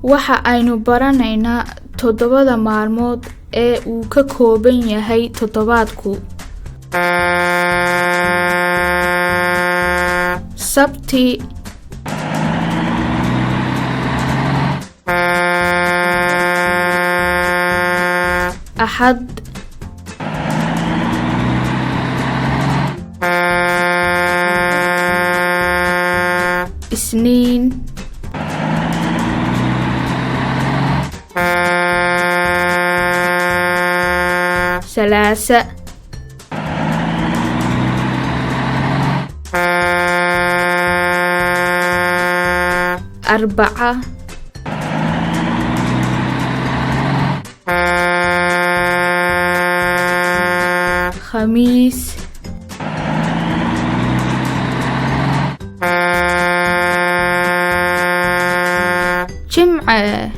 Waxa aynu baranaynaa toddobada maalmood ee uu ka kooban yahay toddobaadku. Sabti, Axad, Isniin, Salaasa, Arbaca, Khamiis, Jimce.